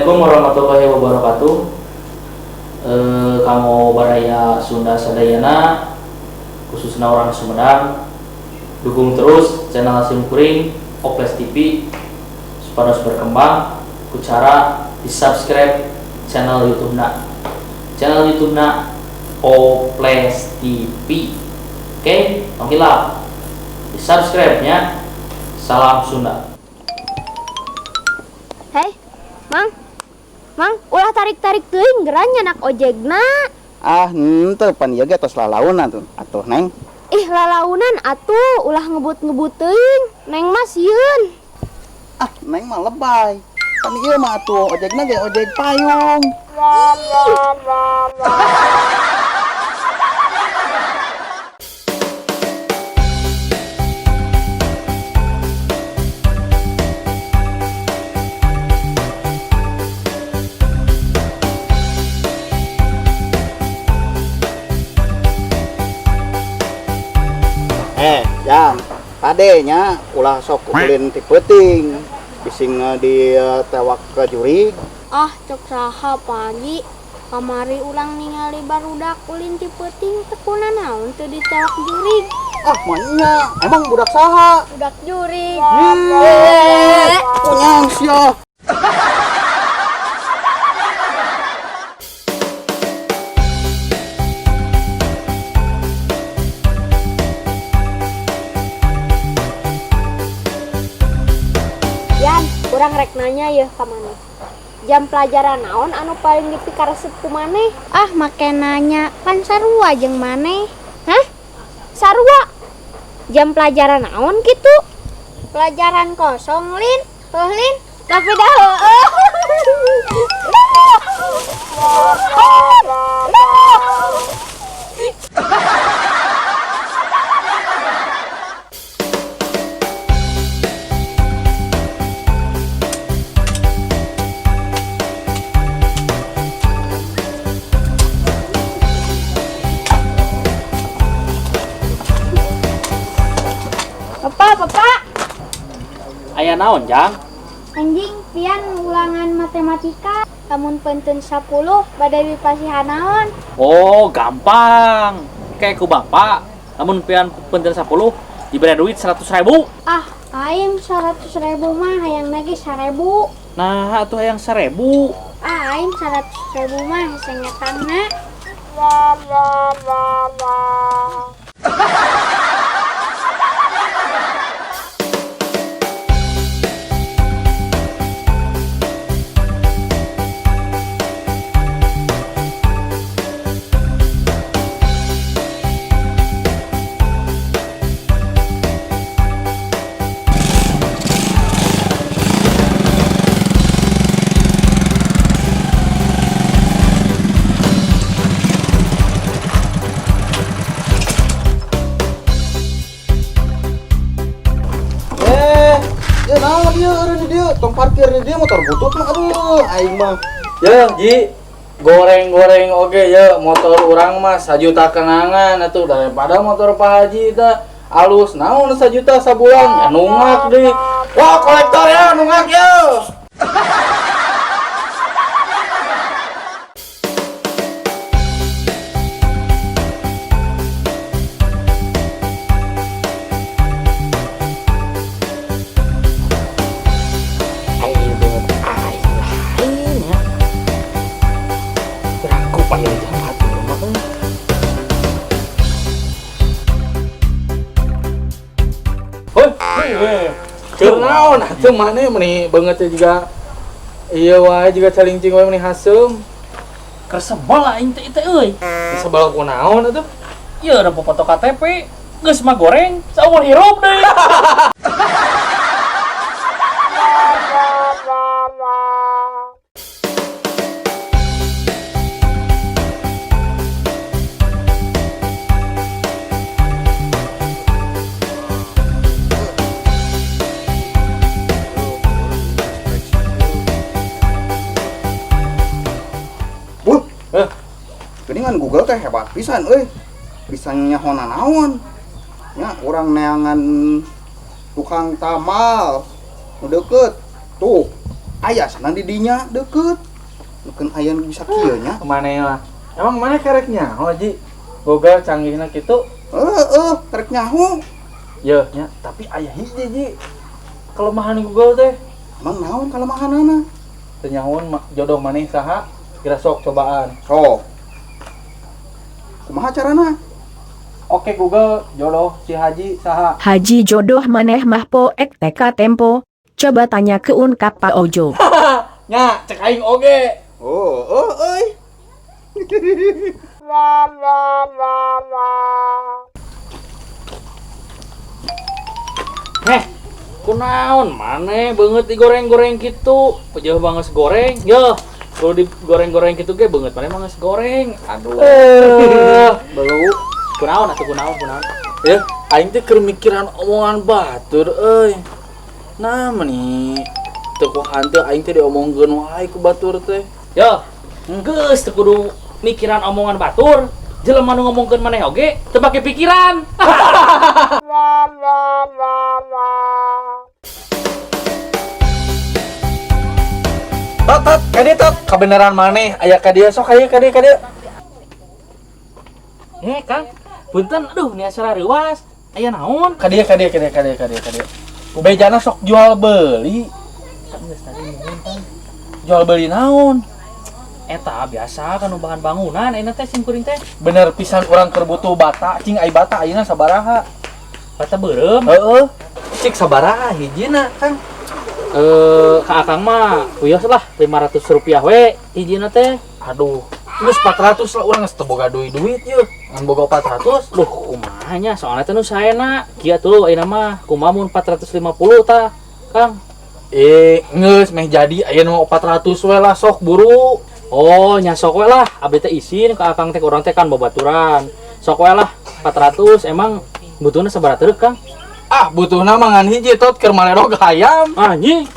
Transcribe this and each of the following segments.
Assalamualaikum warahmatullahi wabarakatuh. Kanggo baraya Sunda sadayana, khususnya orang Sumedang, dukung terus channel sim kuring Oples TV supaya terus berkembang ku cara di subscribe channel YouTube na, channel YouTube na Oples TV. Oke, tong hilap di subscribe nya. Salam Sunda. Hei, Mang. Mang, ulah tarik-tarik teuing, geura nyandak ojekna. Ah, henteu, pan ieu ge tos lalaunan tuh. Atuh, Neng. Ih, lalaunan atuh, ulah ngebut-ngebut teuing. Neng mah sieun. Ah, Neng mah lebay. Pan ieu mah atuh ojekna ge ojek payung. Eh, Jang, kade nya ulah sok ulin ti peuting. Bising ditewak ke jurig. Ah, cek saha pagi. Kamari urang ningali barudak ulin ti peuting, teu kunanaon teu ditewak jurig. Ah, manya, emang budak saha? Budak jurig. Yeay, punyang sia. Yan, urang rek nanya yeuh ka maneh. Jam pelajaran naon anu paling dipikaresep ku maneh? Ah, make nanya, pan sarua jeung maneh. Hah? Sarua? Jam pelajaran naon kitu? Pelajaran kosong, Lin. Heuh, Lin. Tapi dah heueuh. Bapak, bapak. Aya naon, Jang? Anjing, pian ulangan matematika. Lamun penten 10, badai dipasihan naon? Oh, gampang. Kayak ku bapak. Lamun pian penten 10, diberi duit 100.000. Ah, aing 100.000 mah hayang lagi 1.000. Nah, atuh hayang 1.000. Ah, aing 100.000 mah hese ngetangna. Ya naon dia eureun di dieu, tong parkir di dieu motor butut mah, aduh aing mah. Ye, Ji, goreng-goreng oge ye motor urang mah sajuta kenangan atuh daripada motor Pak Haji teh alus naon sajuta sabulan ya nungak deui. Wah, kolektor ya nungak ye. Naon atuh maneh meni beungeut teh juga ieu wae juga calincing wae meni haseum. Kersebel aing teh teh euy. Sebel ku naon atuh? Ieu ada foto KTP, geus mah goreng, saumur hirup deui. Buh. Geuningan Google teh hebat pisan euy. Bisa nyahona naon. Nya urang neangan tukang tamal nu deukeut. Tuh. Aya sana di dinya deket. Nukeun aya nu bisa kieu nya. Maneh lah. Emang maneh kerek nyaho Ji? Google canggihna kitu. Heeh, kerek nyaho. Yeuh nya, tapi aya hiji Ji. Kelemahan Google teh. Emang naon kalemahanana? Teu nyahoan jodoh maneh saha? Kira sok cobaan. Sok. Kumaha carana? Oke Google, jodoh si Haji saha? Haji jodoh maneh mah poek TK Tempo. Coba tanya ke Unkap Pak Ojo. Nya, cek aing oge. Oh, oh, euy. Heh, kunaon maneh beungeut digoreng-goreng kitu? Pejeuh banget goreng. Yeuh, kalau digoreng-goreng kitu ge beungeut maneh mah geus goreng. Aduh. Belu. Kunaon atuh kunaon kunaon. Ya, aing teh keur mikiran omongan batur euy. Nah, meni teu ku hanteu aing teh diomongkeun wae ku batur teh. Yo, geus teu kudu mikiran omongan batur. Jelema nu ngomongkeun maneh oge teu make pikiran. Tot tot, ka dieu tot, kabeneran maneh aya ka dieu sok aya ka dieu ka dieu. Kang, punten, aduh ni acara reuas. Aya naon? Ka dieu ka dieu ka dieu ka dieu ka dieu ka dieu. Bejana sok jual beli. Kan geus tadi nuhun, Kang. Jual beli naon? Eta biasa kan bahan bangunan ayeuna teh sim kuring teh. Bener pisan urang keur butuh bata, cing ai bata ayeuna sabaraha? Bata beureum. Heeh. Cik sabaraha hijina, Kang? Ka Akang mah wios lah 500 rupiah we hijina teh. Aduh, geus 400 lah urang geus teu boga duit-duit yeuh. Ngan boga 400. Duh, kumaha nya soalna teh nu saena. Kieu tuh ayeuna mah kumaha mun 450 tah, Kang? Geus meh jadi ayeuna mah 400 we lah sok buru. Oh, nya sok we lah. Abdi teh isin ka Akang teh urang teh kan babaturan. Sok we lah 400 emang butuhna sabaraha truk, Kang? Ah, butuhna mah ngan hiji tot keur malerog hayam. Anjing.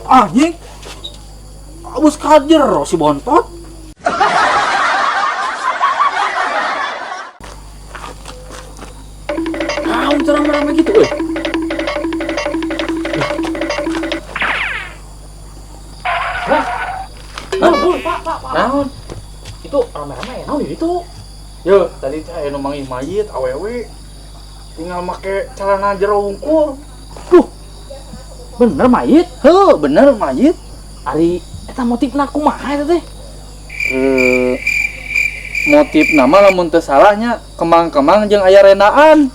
Anjing. Abus kajer si bontot. Naon rame-rame gitu euy. Hah? Naon, Pak, Pak, Pak. Naon? Itu rame-rame naon itu? Yo, tadi teh aya nu manggih mayit awewe. Tinggal make celana jero wungkul. Duh. Bener mayit? Heuh, bener mayit. Ari eta motifna kumaha eta teh? Motif nama lamun teu salahnya kemang-kemang jeung aya renaan.